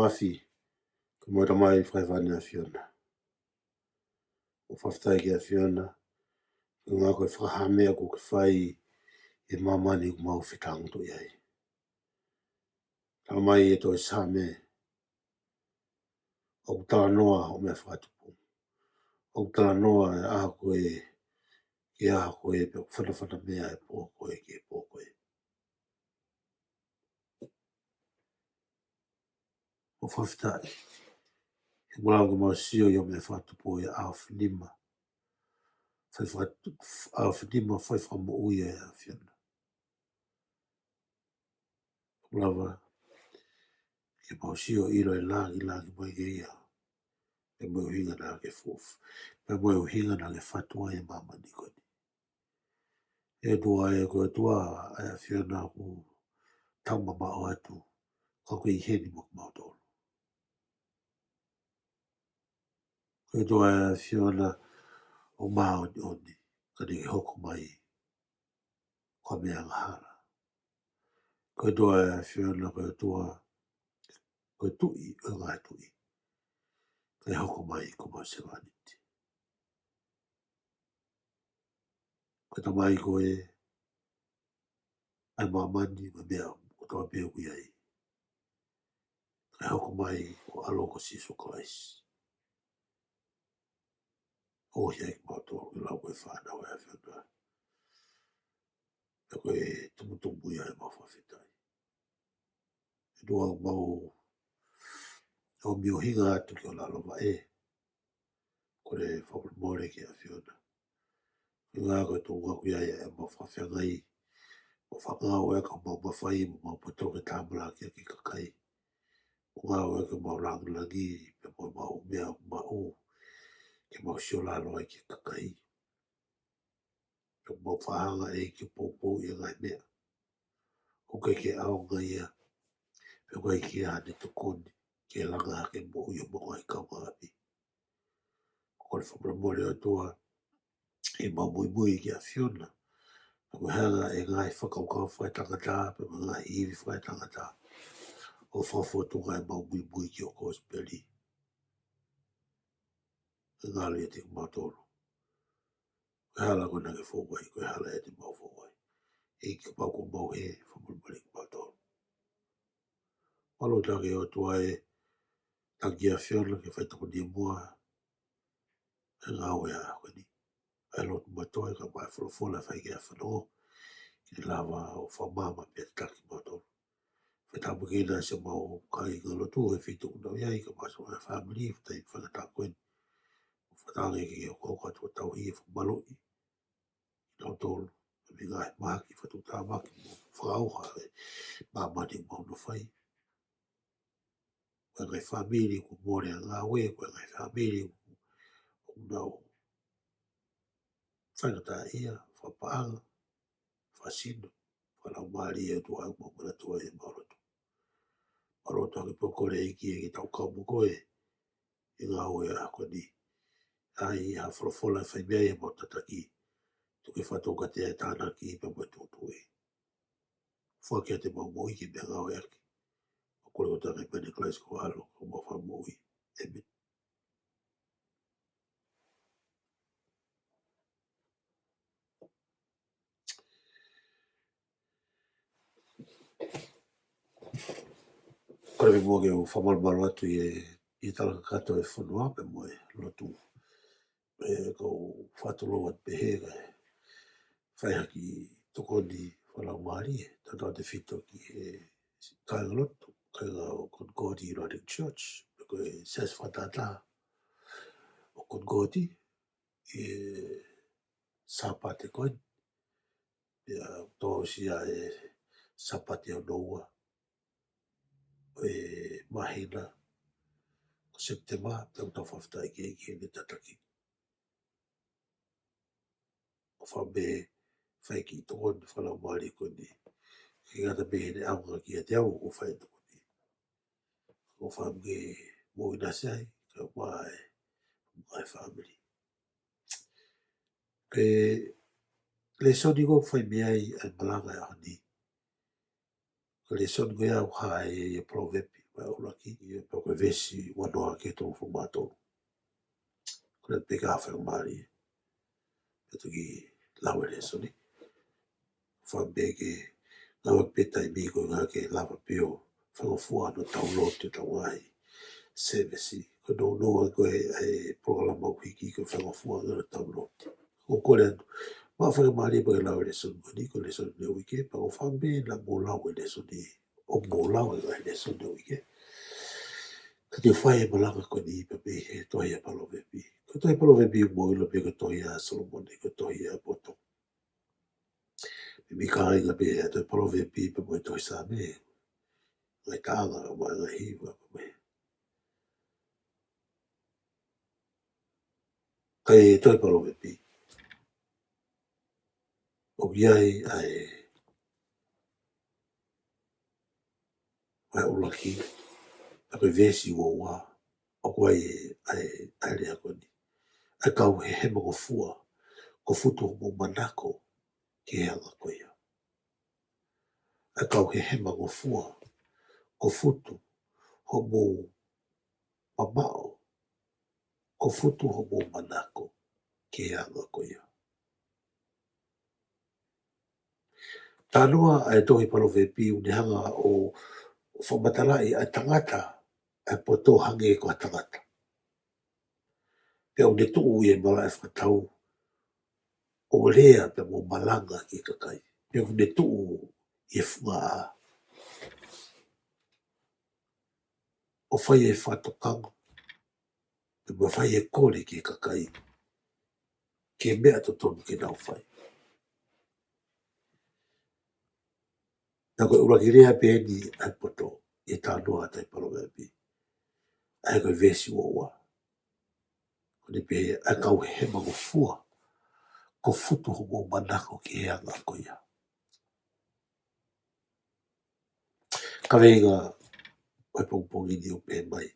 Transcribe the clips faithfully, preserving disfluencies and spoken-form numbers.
Afi, ko e Tamai fakaʻofoʻofa ʻa e ʻAfiona. ʻOku fakafetaʻi ki he ʻAfiona, ko e ngaahi ko e fakahā meʻa kuo ke fai ʻi māmani ʻoku mau fetāngutuʻi ai. Tamai, ʻi he tohi Saame, ʻoku talanoa hoʻo meʻa fakatupu. ʻOku talanoa e ʻaho ko ē ki he ʻaho ko ē, pea ʻoku fanafana mai e pō ko ē ki he pō ko ē. ʻOku fakafetaʻi he ʻoku lava ke mau sio ʻi hoʻo meʻa fakatupu ʻa e ʻaofinima. Fai fakatu-, ʻaofinima fai fakamoʻui ʻa e ʻAfiona. ʻOku lava ke mau sio ʻilo e lāngilangi mai ke ia. Pea mo e ʻuhinga naʻa ke fof-, pea mo e ʻuhinga naʻa ke fatu ai e māmani ko eni. ʻE ʻOtua ē, ko e ʻOtua ʻa e ʻAfiona ʻoku tau mamaʻo atu, ka ʻoku ʻi heni mo kimautolu. Ko e ʻOtua ʻa e ʻAfiona ʻoku māʻoniʻoni, ka naʻe hoko mai ko e meʻa angahala. Ko e ʻOtua ʻa e ʻAfiona, ko e ʻOtua, ko e Tuʻi ʻo e ngaahi tuʻi, ka naʻe hoko mai ko homau sevāniti. Ko e Tamai koe ʻa e māmani mo e meʻa kotoa pē ʻoku ʻi ai. Ka naʻe hoko mai ko ho ʻAlo ko Sīsū Kalaisi. ʻOhake kimautolu ke lau ko e fānau ʻa e ʻAfiona. Pea ko e tumutumu ia ʻemau fakafetaʻi. ʻE ʻOtua, mau ʻomi ʻuhinga atu ki ho lalo vaʻe. Kole fakamolemole ki he ʻAfiona. Ko e ʻuhinga ko e tuʻunga ʻoku ʻi ai ʻemau fakafeangai. Mo fakangāueʻaki homau mafai, mo homau poto ke tāmalakiʻaki e kakai. Mo ngāueʻaki homau lāngilangi, pea mo homau meʻa maʻu, ke mau sio lalo ai ki he kakai. Pea mau fakahanga ʻEiki ʻo poupouʻi e ngaahi meʻa ʻoku ʻikai ke ʻaonga ia, pea ʻoku ʻikai ke ʻi ai haʻane tokoni ke langa hake e moʻui ʻo homau ngaahi kaungāʻapi. Kole fakamolemole ʻOtua, ʻi heʻemau muimui ki he ʻAfiona. Pea ko e hanga ʻe he ngaahi fakakaukau fakaetangata, pea mo e ngaahi ivi fakaetangata, ʻo fakafotunga ʻemau muimui ki ho kosipeli. Ke ngalo ʻiate kimautolu. Ko e hala ko ē naʻa ke fou ai, ko e hala ia te mau fou ai. ʻEiki, kapau kuo mau hē, fakamolemole kiate kimautolu. Mālō ʻOtua, ke ʻOtua ē, tangi ʻAfiona ke fai tokoni muʻa ʻa e ngāue ʻa e ʻaho ko eni. ʻA e lotu mātoa, kae ʻumaʻā e folofola ʻe fai ki ai e fanongo, ke ne lava ʻo fakamaama pea tataki kimautolu. Fai tāpuekina siʻemau kāingalotu, ko e feituʻu ʻoku nau ʻi ai, kae ʻumaʻā siʻomau fāmili, fai e faingataʻa ko eni. Fakatauange ke ke hoko atu ʻo tauhi, fakamaluʻi kinautolu mei he ngaahi mahaki, fakatuʻutāmaki, mo fakaʻauha e māmani ʻoku mau nofo ai. Ko e ngaahi fāmili kuo mole ʻa e ngāue, ko e ngaahi fāmili ʻoku nau faingataʻaʻia, fakapaʻanga, fakasino, fakalaumālie, ʻOtua, ʻoku mau manatuʻi ʻemau lotu. Mau lotu hake pē ʻo kole, ʻEiki, ke tau kau mo koe ʻi he ngāue ʻa e ʻaho ko eni. ʻAi ha folofola ʻe fai mei ai ʻemau tataki. Tuku ke fakataukatea e tānaki pea mo e tūtuuʻi. Foaki atu ʻemau moʻui ke meʻangāueʻaki. ʻOku kole kotoa ʻi he huafa ʻo Sīsū Kalaisi ko ho ʻAlo, ko homau Fakamoʻui. ʻĒmeni. Kole pē muʻa ke u fakamalumalu atu ʻi he, ʻi he talakakato ʻo e fonua pea mo e lotu. ʻE, ʻoku ou fakatulou atu pē he kae fai ha kiʻi tokoni fakalaumālie, tautautefito ki he kāingalotu, kāinga ʻo Concord Uniting Church, pea ko e siasi fakatātā ʻo Concord, ʻi he Sāpate ko eni, pea ʻoku tō ʻosi ʻa e Sāpate hono ua ʻo e māhina ko Sepitema, pea ʻoku tau fakafetaʻi ki he ʻEiki heʻene tataki. ʻOfa pē fai e kiʻi tokoni fakalaumālie ko eni. ʻIkai ngata pē heʻene ʻaonga kiate au ʻoku fai e tokoni, ʻofa pē ke mou ʻinasi ai, kae ʻumaʻā e, ʻumaʻā e fāmili. Ko e lēsoni ʻoku fai mei ai ʻa e malanga ʻo e ʻaho ni, ko e lēsoni ko ia ʻoku hā ai ʻi he Polovepi, Vahe ʻuluaki, ʻa ia pea ko e veesi uanoa ki he tolungofulu mā tolu. Ko e peka faingamālie. Pea toki lau e lēsoni. Fai pē ke ngāue pē taimi ko ē ke lava pē ʻo faingofua ʻetau download ʻetau ngaahi sēvesi. Ko e download ko ē ʻa e polokalama ʻuhiki ko e faingofua ʻetau download. Ko e kole atu. Maʻu faingamālie pea ke lau e lēsoni ko eni, ko e lēsoni ʻo e uike, pea ʻoku ou fakaʻamu pē naʻa mou lau e lēsoni, ʻoku mou lau e ngaahi lēsoni ʻo e uike. Ka te u fai e malanga ko eni pea mei he tohi ʻa Palōvepi. Ko e tohi Palōvepi ʻoku mou ʻilo pē ko e tohi ʻa Solomone, ko e tohi ʻa e poto. Meimei kāinga pē ʻa e tohi Palōvepi pea mo e tohi Saame. Ngaahi taʻanga, mo e ngaahi hiva, pea mo e. Ka ʻi he tohi Palōvepi, ʻoku ʻi ai ʻa e, ʻa e ʻuluaki, ʻa e veesi uaua, ʻoku ʻi ai ʻa e, ʻa e lea ko eni. ʻA e kau hehemangofua, ko futu hoʻomou manako ki he anga ko ia. ʻA e kau hehemangofua, ko futu hoʻomou mamaʻo, ko futu hoʻomou manako ki he anga ko ia. Talanoa ʻa e tohi Palōvepi ʻoku ne hanga ʻo fakamatalaʻi ʻa e tangata, ʻa e poto hangē ko ha tangata. Pea ʻoku ne tuʻu ʻi he malaʻe fakatau ʻo lea pea mo malanga ki he kakai. Pea ʻoku ne tuʻu ʻi he funga ʻā ʻo fai e fakatokanga, pea mo fai e kole ki he kakai ki he meʻa totonu ke nau fai. Pea ko e ʻuluaki lea pē eni ʻa e poto ʻi he talanoa ʻa e tohi Palōvepi. ʻA ia ko e veesi uaua. Ko ʻene pehē, ʻa e kau hehemangofua, ko futu hoʻomou manako ki he anga ko ia. Kaveinga ʻo e pongipongi ni ʻoku pehē mai,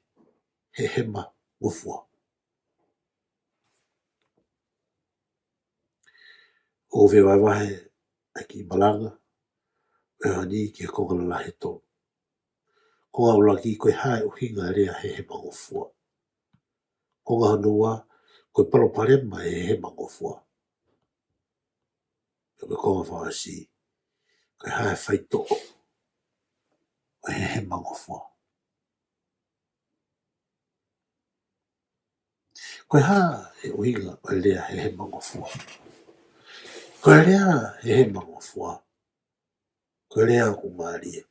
hehemangofua. ʻOku fie vahevahe ʻa e kiʻi malanga ʻo e ʻaho ni ki he konga lalahi ʻe tolu. Konga ʻuluaki, ko e hā e ʻuhinga e lea hehemangofua. Konga hono ua, ko e palopalema e hehemangofua. Pea ko e konga fakaʻosi, ko e hā e faitoʻo ʻo e hehemangofua. Ko e hā e ʻuhinga ʻo e lea hehemangofua? Ko e lea hehemangofua, ko e lea ʻoku mālie.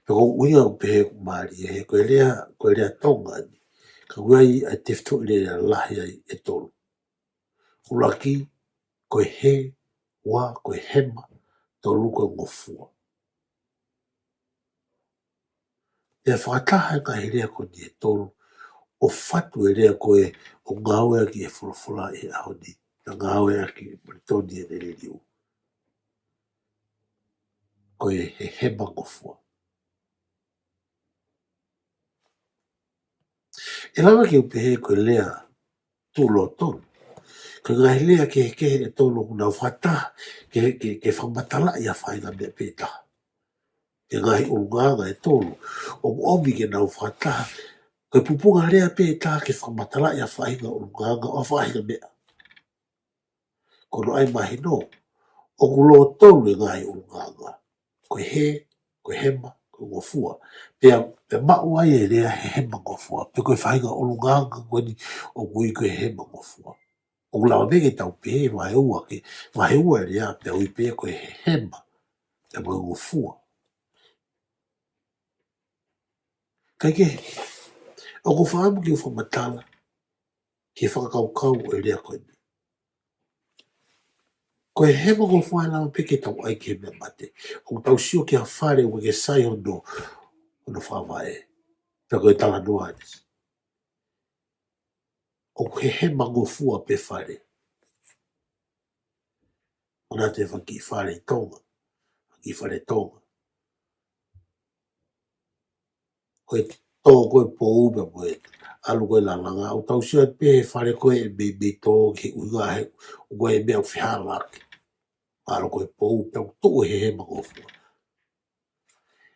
Pea ko e ʻuhinga ʻoku pehē ʻoku mālie, he ko e lea, ko e lea Tonga eni. Ka ʻoku ʻi ai ʻa e tefitoʻi lea lahi ai ʻe tolu. ʻUluaki, ko e he, ua, ko e hema, tolu, ko e ngofua. Pea fakataha e ngaahi lea ko eni ʻe tolu, ʻo fatu e lea ko ē ʻoku ngāueʻaki ʻe he folofola ʻi he ʻaho ni, naʻe ngāueʻaki ʻe Molitoni ʻi heʻene liliu. Ko e hehemangofua. ʻE lava ke u pehē ko e lea tuʻu lōtonu. Ko e ngaahi lea kehekehe ʻe tolu ʻoku nau fakataha ke, ke, ke fakamatalaʻi ʻa e faʻahinga meʻa pē taha. Ko e ngaahi ʻulungaanga ʻe tolu ʻoku ʻomi ke nau fakataha. Ko e pupunga lea pē taha ke fakamatalaʻi ʻa e faʻahinga ʻulungaanga ʻo e faʻahinga meʻa. Ko hono ʻai mahino, ʻoku lōtonu e ngaahi ʻulungaanga. Ko e he, ko e hema, ko e ngofua. Pea, pea maʻu ai e lea hehemangofua. Pea ko e faʻahinga ʻulungaanga ko eni ʻoku ui ko e hehemangofua. ʻOku lava pē ke tau pehē, vahe ua ke, vahe ua e lea, pea ui pē ko e hehema, pea mo e ngofua. Kaikehe, ʻoku ou fakaʻamu ke u fakamatala ki he fakakaukau ʻo e lea ko eni. Ko e hehemangofua ʻe lava pē ke tau ʻai ki he meʻa mate. ʻOku tau sio ki ha fale ʻoku ʻikai ke sai hono, hono fakavaʻe. Pea ko e talanoa eni. ʻOku hehemangofua pē fale. ʻOku ʻi ai e fanga kiʻi fale ʻi Tonga. Fanga kiʻi fale Tonga. Ko e tō ko ē pou pea mo e ʻalu ko ē lalanga, ʻoku tau sio pē he fale ko ē ʻe meimei tō ki he ʻuhinga he, ʻoku ʻi ai e meʻa ʻoku fehālaaki. ʻAlu ko ē pou pea ʻoku tuʻu e hehemangofua.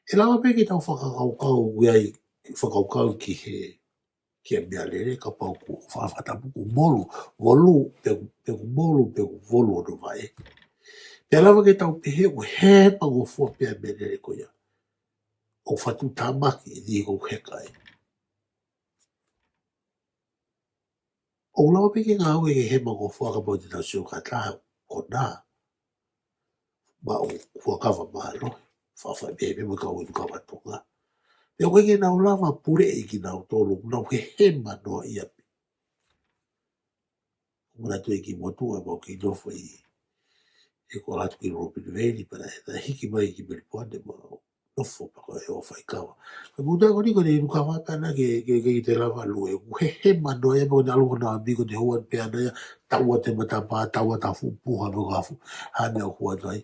ʻE lava pē ke tau fakakaukau, ʻoku ʻi ai e fakakaukau ki he, ki he meʻalele, kapau ʻoku fa-, fakatapu ʻoku molu, volu, pe, pe ʻoku molu, pe ʻoku volu hono vaʻe. Pea lava ke tau pehē ʻoku hemangofua pē ʻa e meʻalele ko ia. ʻOku fakatuʻutāmaki ʻi he ʻoku heka ai. ʻOku lava pē ke ngāue ke hemangofua kapau te tau sio ki ha taha konā. Maʻu fuakava mālohi, faʻa fai pehē pē mo e kau inu kava Tonga. Pea ʻoku ʻikai ke nau lava puleʻi kinautolu, nau hehema noa ia pē. Ko e manatu ʻeiki motuʻa ʻemau kiʻi nofo ʻi, ʻi he kolo atu ki Robin Valley, pea naʻe, naʻe hiki mai ki Melipoane ʻemau nofo pea ko e ō faikava. Ka muna ko eni ko e inu kava pē ʻana ke, ke, ke ʻi te lava lue, ʻoku hehema noa ia pē ko e ʻalu ko ʻena ʻa e miko te hua pē ʻana ia, taua ʻa e matapā, taua ʻa e fuʻu puha mo e kafu, hane o hua nai,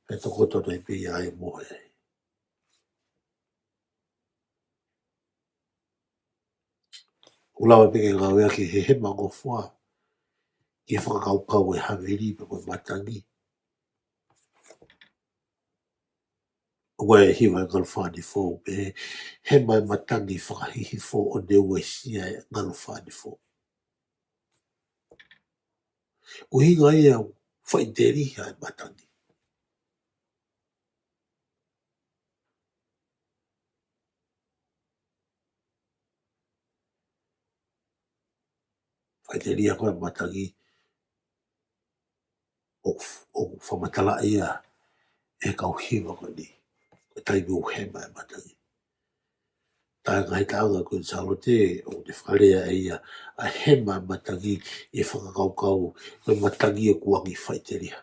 pea tokoto nai pē ia ʻa e mohe ai. ʻOku lava pē ke ngāueʻaki e hemangofua ke fakakaukau e havili pe ko e matangi. ʻOku ʻi ai e hiva ʻa e Ngalu Fānifou pehē, hema e matangi fakahihifo ʻo ne uesia e Ngalu Fānifou. ʻUhinga ia ʻoku faʻiteliha e matangi. Faʻiteliha ko ē e matangi ʻoku, ʻoku fakamatalaʻi ia ʻe he kau hiva ko eni, ko e taimi ʻoku hema e matangi. Taʻe ngaahi taʻanga ko ē ʻi Sālote, ʻoku ne fakalea ʻe ia ʻa e hema e matangi ʻi he fakakaukau ko e matangi ʻoku angi faʻiteliha.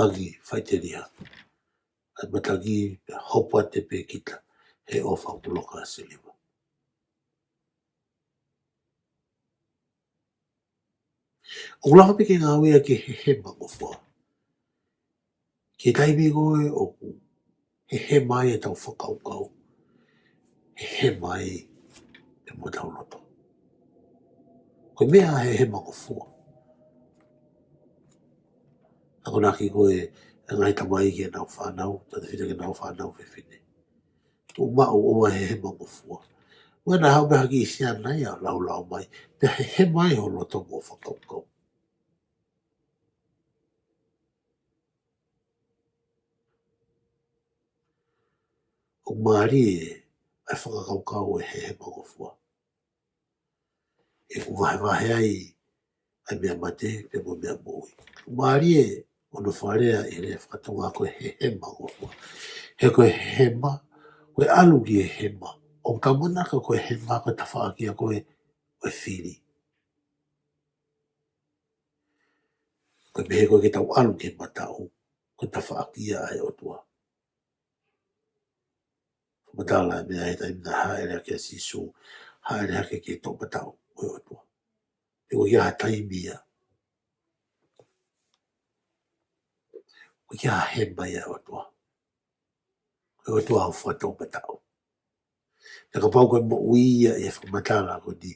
Angi faʻiteliha ʻa e matangi, pea hopo atu pē kita he ʻofa ʻoku loka siliva. ʻOku lava pē ke ngāueʻaki e hemangofua ki he taimi ko ē ʻoku hehema ai ʻetau fakakaukau, hehema ai pē mo ʻetau loto. Ko e meʻa e hemangofua. Akonaki ko ē ʻa e ngaahi tamai ki heʻenau fānau, tautefito ki heʻenau fānau fefine. Tuʻu maʻu ʻo ʻai e hemangofua. Ua na hau pē haki ʻi siana ia ʻo laulau mai, pea hehema ai ho loto mo e fakakaukau. ʻOku mālie ʻa e fakakaukau e hemangofua. ʻOku vahevahe ai ʻa e meʻa mate pea mo e meʻa moʻui. ʻOku mālie hono fakalea ʻi he lea faka-Tonga ko e hemangofua. He ko e hema, ko e ʻalu ki he hema, ʻoku tau manako ko e hema ko e tafaʻaki ia ko ē ʻo e fili. Ko e meʻa ko ē ke tau ʻalu ki he mataʻu, ko e tafaʻaki ia ʻa e ʻOtua. Fakamatala e meʻa he taimi naʻe hāʻele hake ai ʻa Sīsū, hāʻele hake ki he toʻomataʻu ʻo e ʻOtua. He ʻoku ʻikai ha taimi ia, ʻoku ʻikai ha hema ia ʻa e ʻOtua. Ko e ʻOtua ʻoku fakatoʻomataʻu. Pea kapau ko e moʻui ia ʻi he fakamatala ko eni,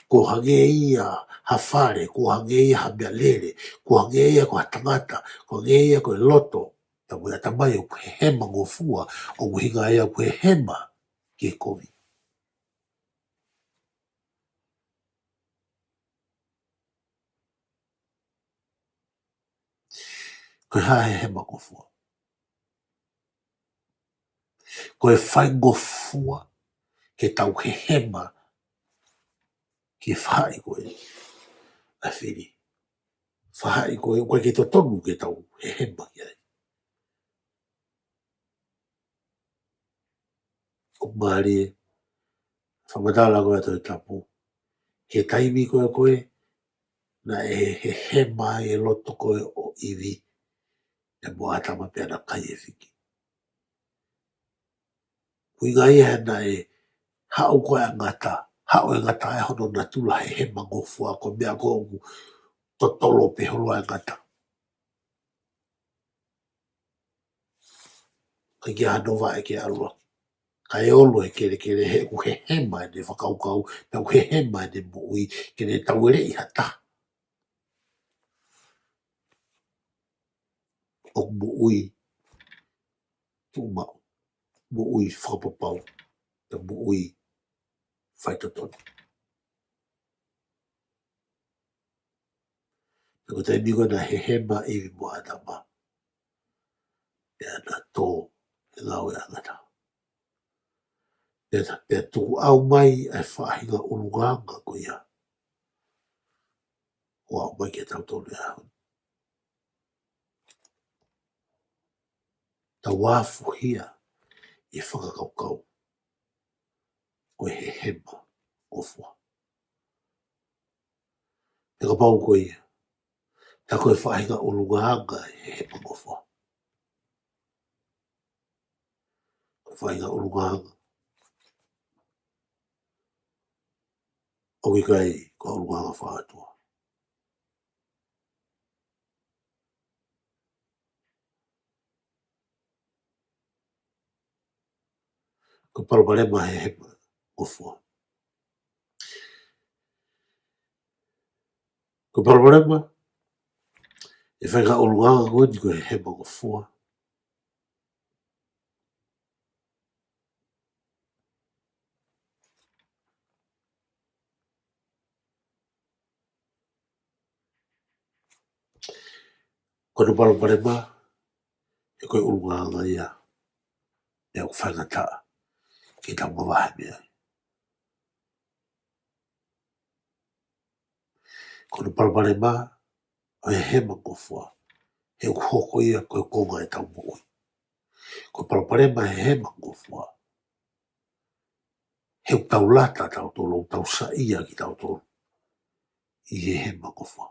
ʻoku hangē ia ha fale, ʻoku hangē ia ha meʻalele, ʻoku hangē ia ko ha tangata, ʻoku hangē ia ko e loto, pea mo e ʻatamai ʻoku hemangofua, ʻoku ʻuhinga ia ʻoku hema ki he kovi. Ko e hā e hemangofua? Ko e faingofua ke tau hehema ki he faʻahi ko ē ʻa e fili. Faʻahi ko ē ʻoku ʻikai ke totonu ke tau hehema ki ai. ʻOku mālie e fakamatala ko ē ʻa e Tohi Tapu, ki he taimi ko ē ko ē naʻe hehema ai e loto ko ē ʻo ʻIvi, pea mo ʻĀtama pea na kai e fiki. ʻUhinga ia he naʻe haʻu ko ē ʻa e ngata, haʻu e ngata ʻa hono natula hehemangofua, ko e meʻa ko ē ʻoku totolo pē holo ʻa e ngata. ʻIkai ke ʻi ai hano vaʻe ke ʻalu ʻaki. kae olo he kelekele he ʻoku hehema ʻene fakakaukau, pea ʻoku hehema ʻene moʻui, ke ne taueleʻi ha taha ʻoku moʻui tuʻumaʻu, moʻui fakapapau, pea moʻui faitotonu. Pea ko e taimi ko ē naʻe hehema ʻa ʻIvi mo ʻĀtama, pea na tō he ngāue ʻa e ngata. Pea, pea tukuʻau mai ʻa e faʻahinga ʻulungaanga ko ia ʻo aʻu mai kiate kitautolu he ʻaho ni. Tau afuhia ʻi he fakakaukau ko e hehema ngofua. Pea kapau ko ia, tā ko e faʻahinga ʻulungaanga ʻa e hehema ngofua. Ko e faʻahinga ʻulungaanga ʻoku ʻikai ko e ʻulungaanga fakaʻotua. Ko e palopalema he hehema ngofua. Ko e palopalema he faʻahinga ʻulungaanga ko eni ko e hehema ngofua. Ko hono palopalema, he ko e ʻulungaanga ia ʻoku faingataʻa ke tau mavahe mei ai. Ko hono palopalema ʻo e hehema ngofua, he ʻoku hoko ia ko e konga ʻetau moʻui. Ko e palopalema he hehema ngofua, he ʻoku tau lata tautolu, ʻoku tau saiʻia kitautolu ʻi he hehema ngofua.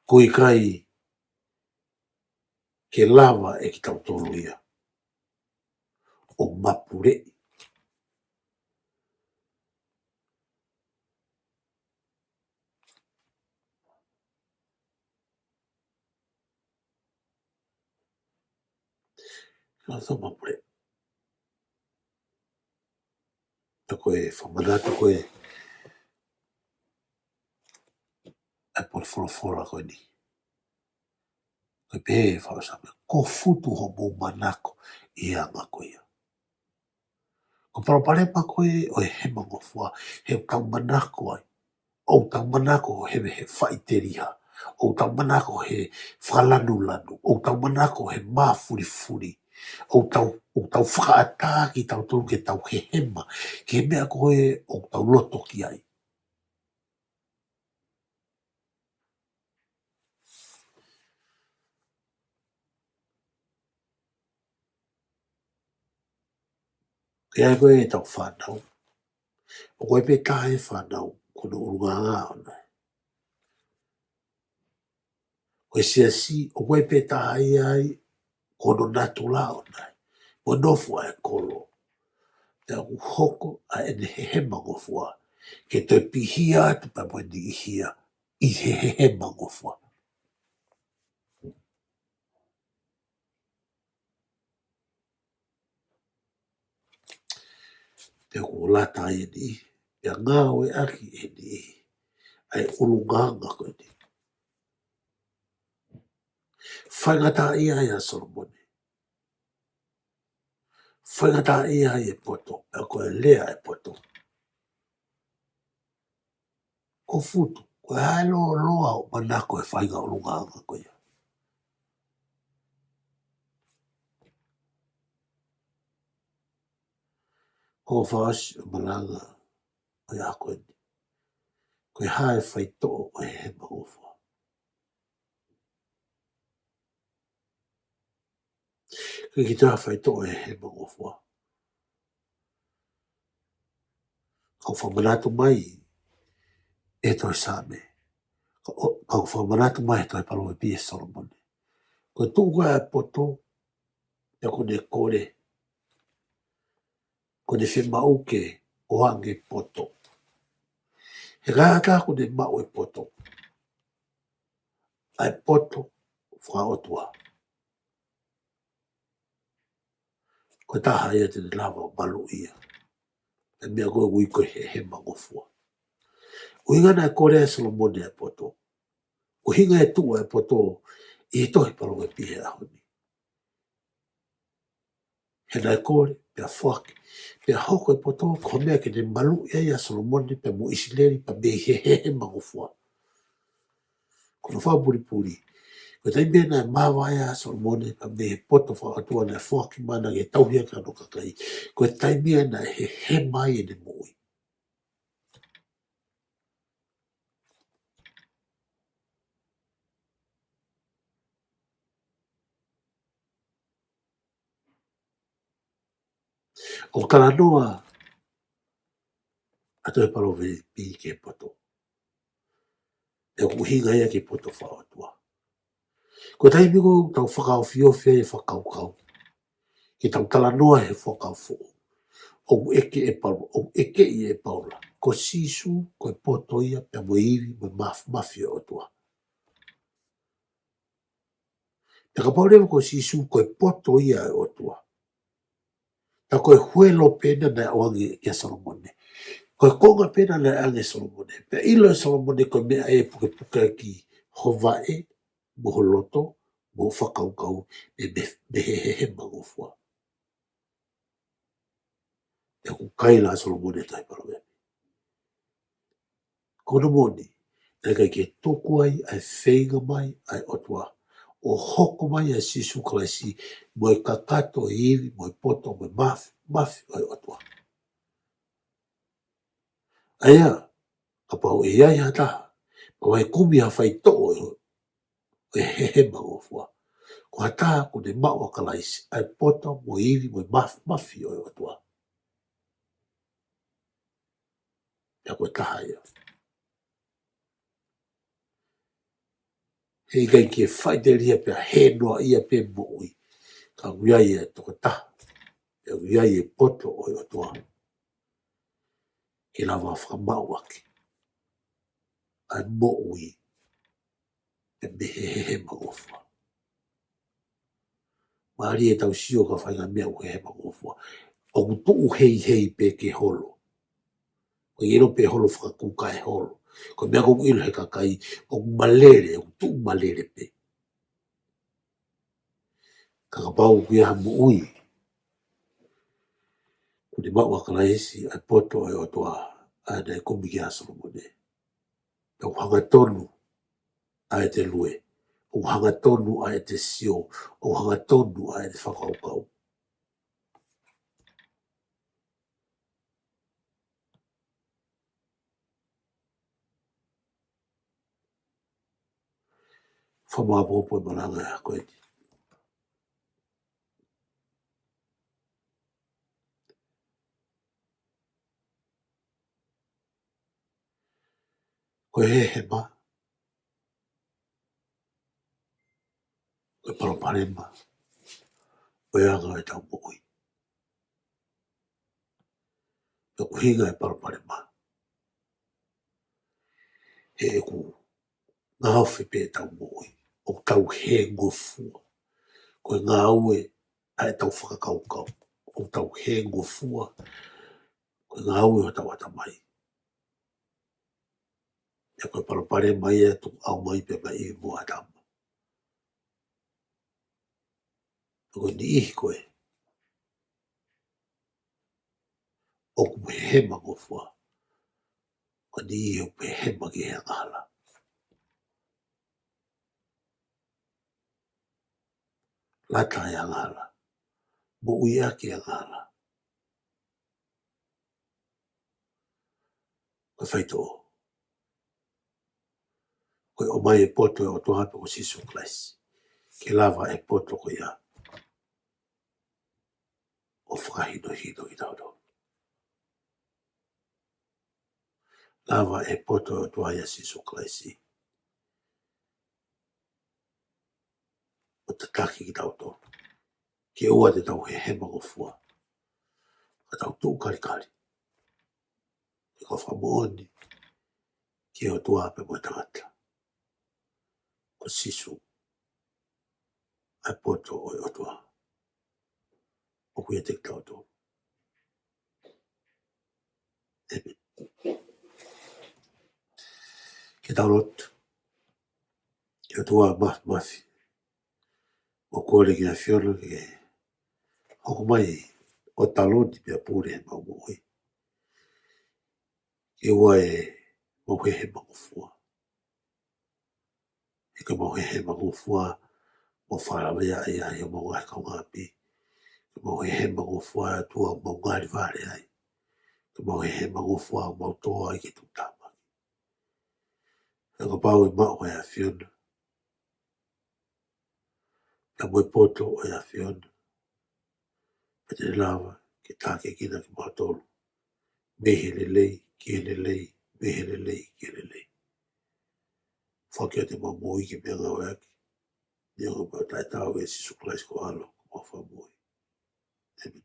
ʻOku ʻikai ke lava ʻe kitautolu ia ʻo mapuleʻi. Ka tau mapuleʻi. Pea ko e fakamanatu ko ē ʻa e potu folofola ko eni, ko e pehē ʻe he folofola, ko e futu hoʻomou manako ʻi he anga ko ia. Ko e palopalema ko ē ʻo e hehema ngofua, he ʻoku tau manako ai, ʻoku tau manako he, he faʻiteliha, ʻoku tau manako he fakalanulanu, ʻoku tau manako he mafulifuli, ʻoku tau, ʻoku tau fakaʻatā kitautolu ke tau hehema ki he meʻa ko ē ʻoku tau loto ki ai. Ke ai ko ē ʻetau fānau, ʻoku ʻi ai pē taha e fānau ko hono ʻulungaanga ʻoʻona. Ko e siasi, ʻoku ʻi ai pē taha ia ai ko hono natula ʻoʻona, mo e nofo ʻa e kolo. Pea ʻoku hoko ʻa ʻene hehema ngofua ke toe pihia atu pea mo e niʻihi ia ʻi he hehema ngofua. Pea ʻoku lata ai eni, pea ngāueʻaki eni ʻa e ʻulungaanga ko eni. Faingataʻaʻia ai ʻa Solomone. Faingataʻaʻia ai e poto, pea ko e lea e poto. Ko e futu, ko e hā e lōloa hoʻo manako he faʻahinga ʻulungaanga ko ia? Ko e fakaʻosi ʻo e malanga ʻo e ʻaho ko eni, ko e hā e faitoʻo ʻo e hehema ngofua? Ko e kiʻi taha faitoʻo ʻo e hehema ngofua. Kau fakamanatu mai ʻe he tohi Saame, kau, kau fakamanatu mai ʻe he tohi Palōveepi ʻe Solomone. Ko e tuʻu ko ē ʻa e poto, pea ko ʻene kole, ko ʻene fiemaʻu ke ʻoange poto. He ka ʻi ai ha taha ʻoku ne maʻu e poto, ʻa e poto fakaʻotua. Ko e taha ia te ne lava ʻo maluʻi ia. Pea meʻa ko ē ʻoku ui ko e hehemangofua. ʻUhinga naʻe kole ai ʻe Solomone e poto. ʻUhinga e tuʻu e poto ʻi he tohi Palōveepi he ʻaho ni. He naʻe kole, pea foaki, pea hoko e poto, ko e meʻa ke ne maluʻi ai ʻa Solomone pea mo ʻIsileli pea mei he hehemangofua. Ko hono fakapulipuli, ko e taimi naʻe mavahe ai ʻa Solomone pea mei he poto fakaʻotua naʻe foaki maʻana ke tauhi ʻaki hono kakai, ko e taimi ia naʻe hehema ai ʻene moʻui. ʻOku talanoa ʻa e tohi Palōveepi ki he poto. Pea ʻoku ʻuhinga ia ki he poto fakaʻotua. Ko e taimi ko ē ʻoku tau fakaofiofi ai e fakakaukau ke tau talanoa he Fuakava Foʻou, ʻoku ʻeke ʻe Paula, ʻoku ʻeke ʻe Paula, ko Sīsū ko e poto ia pea mo e ivi mo e māf-, māfi ʻo e ʻOtua. Pea kapau leva ko Sīsū ko e poto ia ʻo e ʻOtua, tā ko e huelo pē ena naʻe ʻoange kia Solomone. Ko e konga pē ena naʻe ʻoange ʻe Solomone. Pea ʻilo ʻe Solomone ko e meʻa ʻe pukepuke ʻaki ho vaʻe, mo ho loto, mo ho fakakaukau, mei, mei, mei he hehemangofua. Pea ʻoku kaila ʻa Solomone he tohi Palōveepi. Ko hono moʻoni, naʻe ʻikai ke tuku ai ʻa e feinga mai ʻa e ʻOtua ʻo hoko mai ʻa Sīsū Kalaisi mo e kakato e ivi, mo e poto, mo e māf-, māfi ʻo e ʻOtua. ʻA ia, kapau ʻe ʻi ai ha taha, kapau ʻe kumi ha faitoʻo ʻo e, ʻo e hehemangofua, ko ha taha kuo ne maʻu ʻa Kalaisi, ʻa e poto mo e ivi mo e māf-, māfi ʻo e ʻOtua. Pea ko e taha ia. He ʻikai ke faʻiteliha pea hē noaʻia pē moʻui, ka ʻoku ʻi ai e tokotaha, pea ʻoku ʻi ai e poto ʻo e ʻOtua ke lava fakamaʻu ʻaki ʻa e moʻui pea mei he hehemangofua. Mālie ʻetau sio ki ha faʻahinga meʻa ʻoku hehemangofua. ʻOku tuʻu heihei pē ke holo. ʻOku ʻikai ʻilo pe holo fakakuka e holo. Ko e meʻa ʻoku ʻilo he kakai, ʻoku malele, ʻoku tuʻu malele pē. Ka kapau ʻoku ʻi ai ha moʻui kuo ne maʻu ʻa Kalaisi, ʻa e poto ʻo e ʻOtua, ʻa ia naʻe kumi kia Solomone, ʻoku hangatonu ʻa ʻete lue, ʻoku hangatonu ʻa ʻete sio, ʻoku hangatonu ʻa ʻete fakakaukau. Fakamāʻopoʻopo e malanga ko eni. Ko e hehema, ko e palopalema ʻo e anga ʻetau moʻui. Ko e ʻuhinga e palopalema, he ʻoku ngaofe pē ʻetau moʻui, ʻoku tau hēngofua. Ko e ngāue ʻa ʻetau fakakaukau, ʻoku tau hēngofua. Ko e ngāue ʻo hotau ʻatamai. Pea ko e palopalema ia ʻoku tukuʻau mai pē maʻa ʻIvi mo ʻĀtama. Ko e niʻihi ko ē ʻoku hehemangofua, ko e niʻihi ʻoku hehema ki he angahala. Lata e angahala. Moʻui ʻaki e angahala. Ko e faitoʻo, ko e ʻomai e poto ʻo e ʻOtua pe ko Sīsū Kalaisi, ke lava e poto ko ia ʻo fakahinohino kitautolu. Lava e poto ʻo e ʻOtua ʻia Sīsū Kalaisi ʻo tataki kitautolu ke ʻoua te tau hehemangofua, ka tau tuʻu kalikali, ke tau fakamoʻoni ki he ʻOtua pea mo e tangata, ko Sīsū ʻa e poto ʻo e ʻOtua ʻoku ʻiate kitautolu. ʻĒmeni. Ke tau lotu. ʻE ʻOtua Māfimafi, ʻoku ou kole ki he ʻAfiona ke hoko mai ʻo taloni pea pule heʻemau moʻui. Ke ʻoua ʻe mau hehemangofua. He ko ʻemau hehemangofua, mau fakalavea ai ʻa homau ngaahi kaungāʻapi. Ko ʻemau hehemangofua, ʻe ʻOtua, mau ngali vale ai. Ko ʻemau hehemangofua, mau tō ai ki he tuʻutāmaki. Ka kapau ʻe maʻu ʻe he ʻAfiona, pea mo e poto ʻo e ʻAfiona, pea te ne lava ke tākiekina kimautolu mei he lelei ki he lelei, mei he lelei ki he lelei. Foaki atu ʻemau moʻui ke meʻangāueʻaki. Neongo ʻemau taʻetaau, ʻia Sīsū Kalaisi ko ho ʻAlo ko homau Fakamoʻui. ʻĒmeni.